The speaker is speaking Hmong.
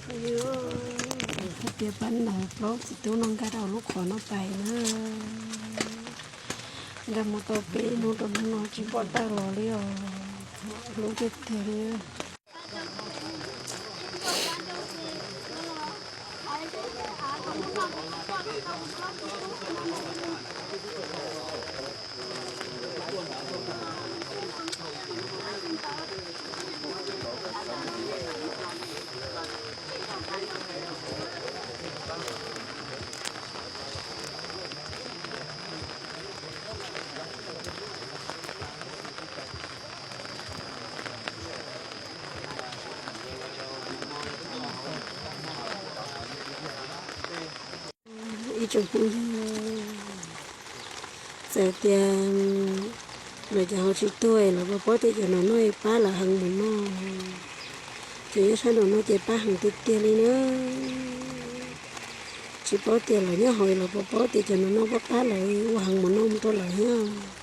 Hais tias pab ntawd plaub txiv tub no nkag rau lub qhov no pais na. Nkag mus tau peb hnub rau hnub no tsis pom tawm los li os. Hlub tiag tiag li. Ib tsoom phooj ywg, txawm tias lawv cov hauv tsis tuag los pab pab tias cov no noj pab lawv heev mus noj. Ces nyob sab nraum no ces pab heev tiag tiag li na. Tsis paub tias lawv nyob hauv los pab pab tias cov no noj pab pab lawv ua heev mus noj mus rau lawv thiab.